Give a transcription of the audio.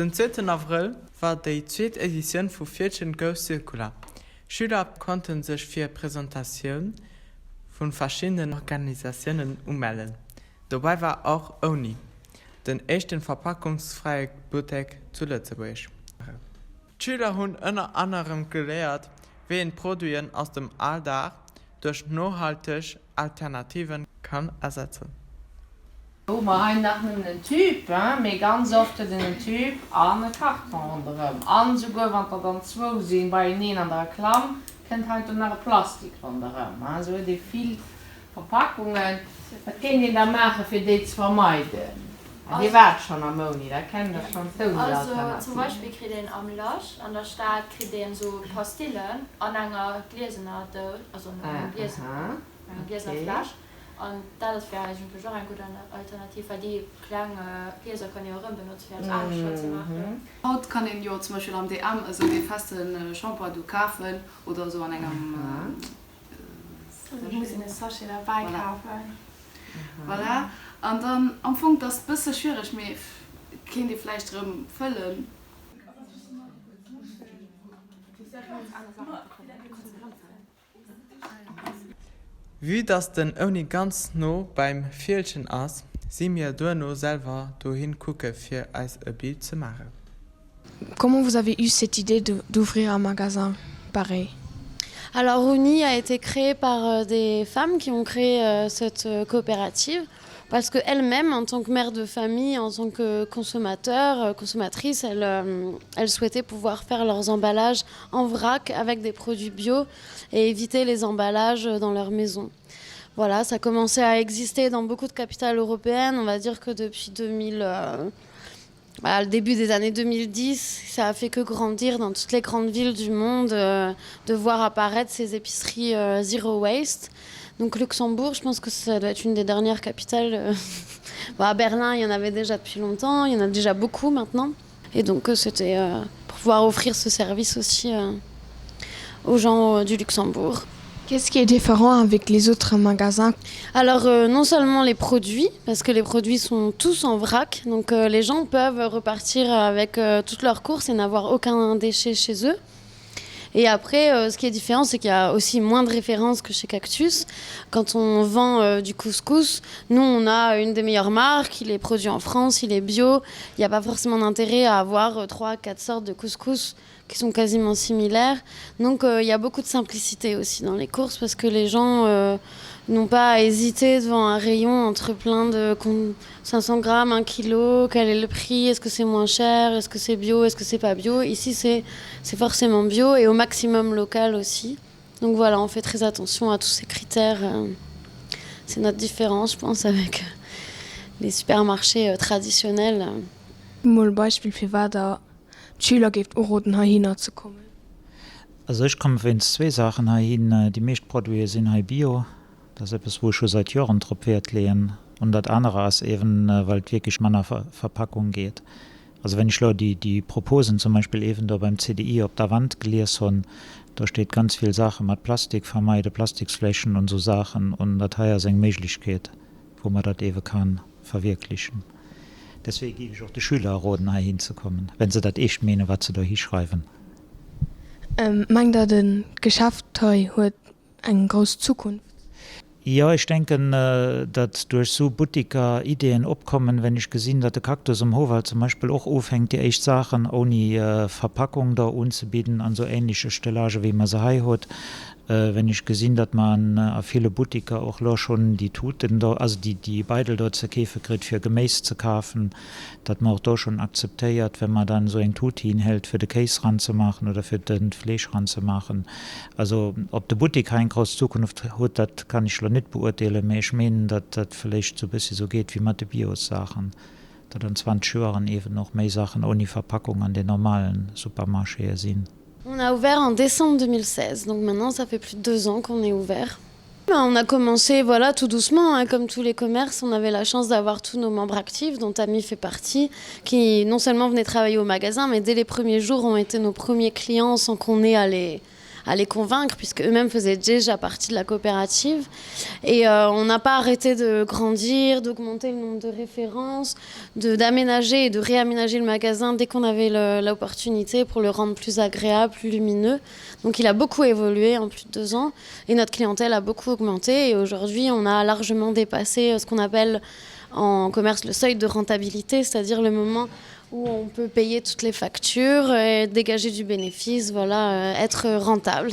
Den zweeten Abrëll war déi zweet Editioun vu Fieldgen Goes Circular. Schüler konnte sech fir Presentatioun vu verschiddenen Organisatiounen umellen. Dobäi war och Ouni, den éischte verpackungsfräie Buttek zu Lëtzebuerg. D'Schüler hunn ënner anerem geléiert, wéi een Produiten aus dem Alldag duerch nohalteg Alternative kann ersetzen. Hu mer hei nach nëmmen en Tube, mee ganz oft huet een en Tube an e Karton ronderëm. An esouguer wann der dann zwou sinn beieneen an der Reklamm, kënnt heiansdo nach e Plastik ronderëm. Esou huet ee vill Verpackungen. Wat kéint een da maachen, fir déi ze vermeiden? Dir waart schonn am Ouni, da kennt der schonn d'Ouni-Alternativen. Also zum Beispill kritt een am Lush an der Stad kritt een esou Pastillen an enger gliesener Dous, also an engem enger gliesener Fläsch. An dat ass wär eigentlech och eng gutt Alternativ, well déi kleng Glieser kann ee jo erëm benotzen, fir eppes anescht ze maachen. Haut kann een jo zum Beispill am DM esou dee feste Shampoing do kafen oder esou an engem. Et muss een e Sachet derbäi kafen. Voilà. An dann am Fong, 't ass bësse schwiereg, mee et kéint ee vläicht erëm fëllen. Vue dass den Ouni ganz no beim Fieldgen ass, si mir duerno selwer dohin kucke fir eis e Bild ze maachen. Comment vous avez eu cette idée d'ouvrir un magasin pareil? Alors Ouni a été créé par euh, des femmes qui ont créé euh, cette euh, coopérative parce que elles-mêmes en tant que mère de famille, en tant que consommateur, consommatrice, elles, elles souhaitaient pouvoir faire leurs emballages en vrac avec des produits bio et éviter les emballages dans leur maison. Voilà, ça a commencé à exister dans beaucoup de capitales européennes, on va dire que depuis 2000 euh, voilà, le début des années 2010, ça a fait que grandir dans toutes les grandes villes du monde euh, de voir apparaître ces épiceries euh, zero waste. Donc Luxembourg, je pense que ça doit être une des dernières capitales. Euh, bon, à Berlin, il y en avait déjà depuis longtemps, il y en a déjà beaucoup maintenant. Et donc euh, c'était euh, pour pouvoir offrir ce service aussi euh, aux gens euh, du Luxembourg. Qu'est-ce qui est différent avec les autres magasins? Alors euh, non seulement les produits, parce que les produits sont tous en vrac, donc euh, les gens peuvent repartir avec euh, toutes leurs courses et n'avoir aucun déchet chez eux. Et après, euh, ce qui est différent, c'est qu'il y a aussi moins de références que chez Cactus. Quand on vend euh, du couscous, nous on a une des meilleures marques, il est produit en France, il est bio. Il n'y a pas forcément d'intérêt à avoir euh, trois, quatre sortes de couscous qui sont quasiment similaires. Donc euh, il y a beaucoup de simplicité aussi dans les courses parce que les gens euh, n'ont pas à hésiter devant un rayon entre plein de 500 grammes, 1 kilo, quel est le prix, est-ce que c'est moins cher, est-ce que c'est bio, est-ce que c'est pas bio. Ici c'est forcément bio et au maximum local aussi. Donc voilà, on fait très attention à tous ces critères. Euh, c'est notre différence, je pense, avec les supermarchés euh, traditionnels. Mol e Beispill firwat der d'Schüler géift uroden heihinner ze kommen? Also ech komme wéinst zwee Saachen heihin. Déi meescht Produite sinn hei bio. Dat ass eppes, wou ech scho säit Joren drop Wäert leeën. An dat anere ass eeben, well et wierklech manner Verpackung geet. Also wenn ech elo déi, déi Proposen zum Beispill eeben do beim CDI op der Wand gelies hunn, do steet ganz vill Saache mat Plastik vermeiden, Plastiksfläschen und esou Saachen. Und dat hei ass eng Méiglechkeet, wou mer dat eebe ka verwierklichen. Deswegen géif ech och de Schüler roden, heihin ze kommen, wenn se dat eescht meenen, wat se dohi schreiwen. Mengt Der, den Geschäft hei huet eng grouss Zukunft? Jo, ech denken, datt duerch sou Buttiker Ideeën opkommen. Wenn ech gesinn, datt de Cactus um Howald zum Beispill och ufänkt, déi éischt Saachen ouni Verpackung do unzebidden an sou ähnliche Stellage wéi mer se hei huet, Wenn ech gesinn, datt mer a ville Buttiker och elo schonn déi Tuten do, also déi Beidel do ze keefe kritt, fir Geméis ze kafen, datt mer och do schonn akzeptéiert, wenn mer dann esou eng Tut hinhält, fir de Kéis ranzemaachen oder fir de Fleesch ranzemaachen. Also, ob de Buttik hei eng grouss Zukunft huet, dat kann ech elo net beurteelen, mä ech menen, datt dat vläicht esou e bëssi esou geet wéi mat de Bios-Saachen, datt an 20 Joeren eeben och méi Saachen ouni Verpackung an den normalen Supermarchéë sinn. On a ouvert en décembre 2016, donc maintenant ça fait plus de deux ans qu'on est ouvert. On a commencé voilà tout doucement hein, comme tous les commerces, on avait la chance d'avoir tous nos membres actifs dont Ami fait partie, qui non seulement venaient travailler au magasin, mais dès les premiers jours ont été nos premiers clients sans qu'on ait à les, à les convaincre puisque eux-mêmes faisaient déjà partie de la coopérative. Et euh, on n'a pas arrêté de grandir, d'augmenter le nombre de références, d'aménager et de réaménager le magasin dès qu'on avait l'opportunité pour le rendre plus agréable, plus lumineux. Donc il a beaucoup évolué en plus de deux ans et notre clientèle a beaucoup augmenté et aujourd'hui on a largement dépassé euh, ce qu'on appelle en commerce le seuil de rentabilité, c'est-à-dire le moment où on peut payer toutes les factures et dégager du bénéfice, voilà, euh, être rentable.